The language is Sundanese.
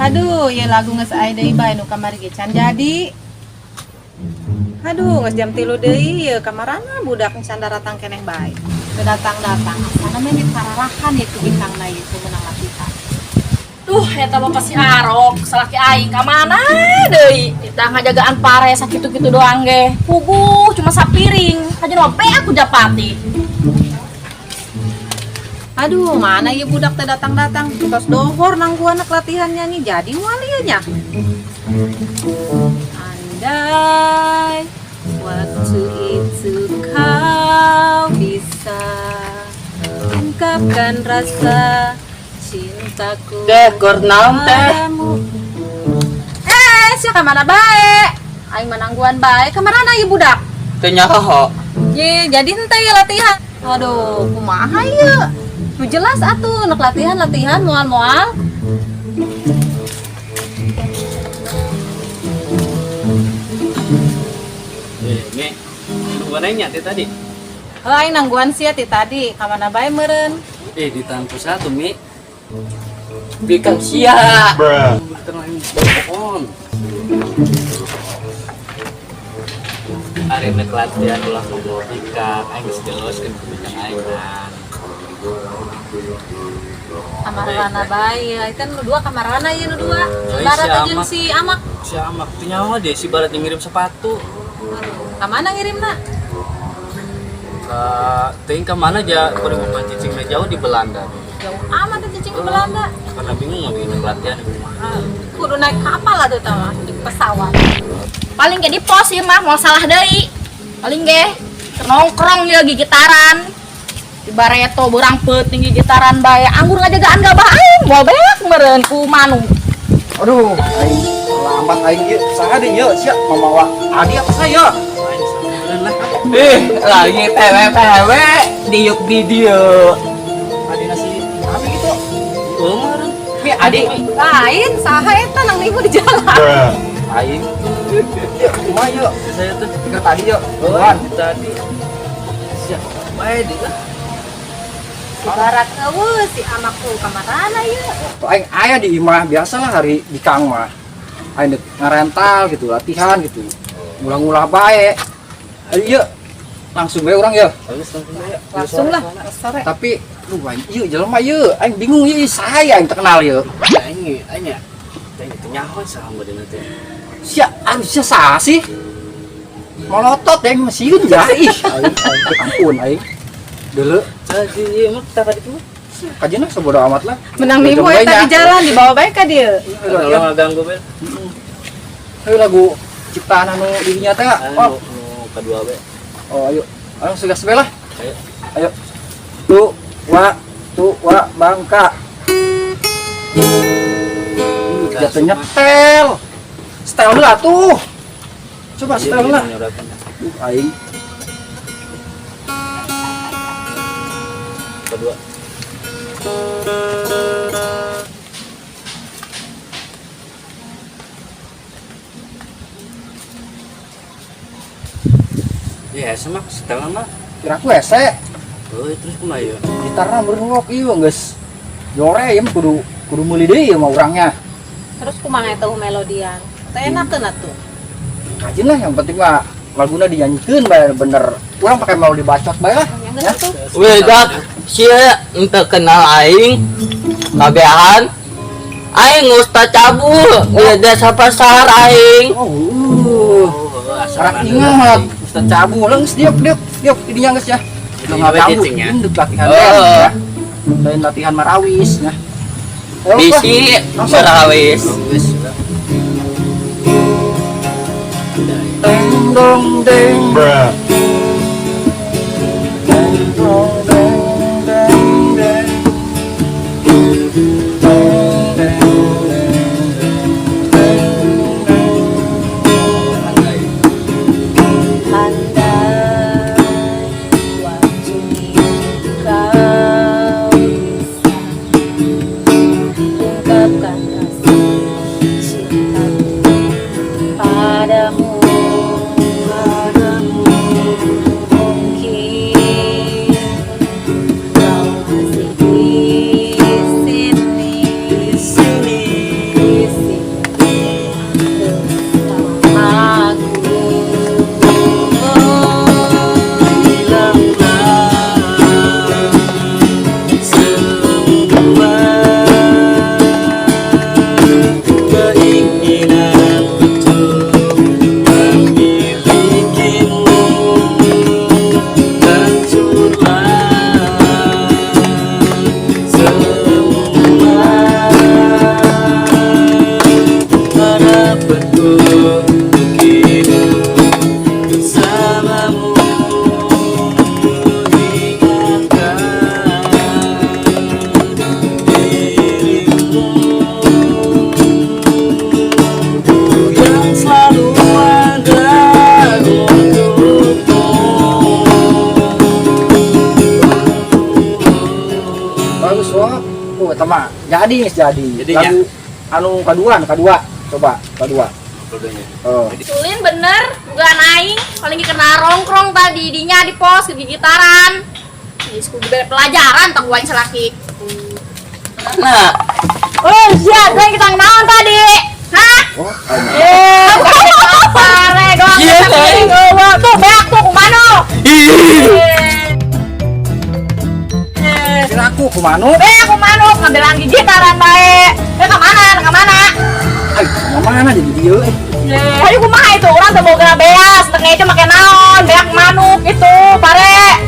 Aduh, ya lagu geus aya deui bae nu kamari ge can jadi. Aduh, geus jam 3 deui ieu kamarana budak can daratang keneh bae. Teu datang-datang, asana mah dipararahan ieu ku bikangna ieu teu meunang latihan. Duh, eta mah pasti arok, salaki aing ka mana deui? Kita ngajagaan pare sakitu-kitu doang ge. Puguh cuma sapiring, kajeun mah beak ku japati. Aduh, mana ieu budak teh datang-datang. Tos dohor nangguan anak latihannya nih, jadi moal ieu nya. Andai waktu itu kau bisa ungkapkan rasa cintaku Teh, keur naon teh? padamu. Eh, sia ka mana bae? Aing mah nangguan bae, ka mana ieu budak? Teu nyaho. Ye, jadi henteu ya latihan. Aduh, kumaha ieu? Nu jelas atuh, nek latihan-latihan moal-moal. Eh, Mi, lu nanya teh tadi. Heuh, aing nangguan sia ti tadi, ka mana bae meureun? Eh, di tangku satu, Mi. Bikang sia. Tengah ini pohon. Hari nek latihan ulah ngobrol bikang, aing geus jelaskeun ku bikang aing kan. Kamarana bae, ya kan nu dua kamarana ieu nu dua. Oh, Barat si aja Amak. si Amak. Si Amak teu nyaho deh si Barat yang ngirim sepatu. Aduh, ka mana ngirimna? Ka teuing ka mana aja kudu ngomong cicingna jauh di Belanda. Jauh amat teh cicing ke Belanda. Karena bingung mau bikin latihan kumaha. Kudu naik kapal atuh tah mah, di pesawat. Paling ge di pos ieu mah moal salah deui. Paling ge nongkrong ya gigitaran. Di bareto beurang peuting gigitaran bae. Anggur ngajagaan gabah aing moal beak meureun ku manu. Aduh, aing lambat aing ieu. Saha deui ieu sia mamawa Adi apa saya? Aing samperin lah. Ih, lagi PW-PW diuk di dieu. Adi nasi abi gitu. Oh, meureun. Mi Adi. Lain saha eta nang nipu di jalan. Aing. Yuk, kumaha yuk? Saya tuh Pikir tadi yuk. Oh, Buruan. tadi. Siap. Bae deh lah. Si Barat eueuh si Amak tuh kamarana ieu. Tuh aing aya di imah biasalah hari di Kang mah. Aing dek ngarental gitu, latihan gitu. Ngulah-ngulah bae. Ayo yuk. Langsung bae urang ya. Bagus langsung bae. Langsung lah, sore. Tapi lu aing ieu jelema ieu, aing bingung ieu saya aing terkenal ieu. Aing aing ya. Aing teu nyaho saha meureun teh. Sia, aduh sia saha sih? Molotot ya masih ya ih. Aing aing ampun aing. Dulu Tadi ieu mah kita tadi tuh. kajian sebodoh amat lah. Menang nipu eta di jalan dibawa bae ka dieu. Kalau ngaganggu bel. Ayo lagu ciptaan anu dirinya teh. Oh, Anu nu kedua be. oh ayo. Ayo sudah sebelah. Ayo. Ayo. Tu wa tu wa bangka. Jatuh nyetel. Setel lah tuh. Coba setel lah. Duh, aing. Kedua. Ya, sama setel mah. Kira aku hese. Oh, terus kumaha ya? Gitarna berungok ieu geus. Jore ieu mah kudu kudu meuli deui ieu mah urangnya. Terus kumaha eta melodian? Teh enakeun atuh. Kajin lah yang penting mah laguna dinyanyikeun bae bener. Urang pakai mau dibacot bae lah. Yang geus atuh. Weh, dak sia ente kenal aing. Kabehan. Aing ustaz cabul, ieu desa pasar aing. Oh, Sarah ingat Ustaz Cabul geus diuk diuk diuk di dinya geus ya. Ini Nggak we cabul, cicing ya. ini latihan Oh. band, ya. Lain latihan marawis ya. Ayo, Bisi Langsung. marawis. Wis. Deng dong deng. Deng dong deng deng deng. Deng deng deng deng deng. Andai waktu itu kau bisa ungkapkan rasa cintaku padamu, padamu. Jadi geus jadi. Jadinya? Lagu anu kadua, anu kadua. Coba, kadua. Keduanya. Oh. Tulin bener, bukan aing. Paling kena rongkrong tadi dinya di pos gigitaran. Di kudu bere pelajaran tah aing salaki. Nah, Oh, siap, gue kita naon tadi? Hah? Oh, aing. Eh, pare doang. Iya, Teh. Tuh, beak tuh kumano. Ih. Kira aku kumano? Beak kumano, ngambilan gigitaran bae. Eh, ka mana? Ka mana? Ay, mana jadi dia eh. Eh, ayo kumaha itu? Urang teu boga beas, teu ngece make naon, beak manuk itu, pare.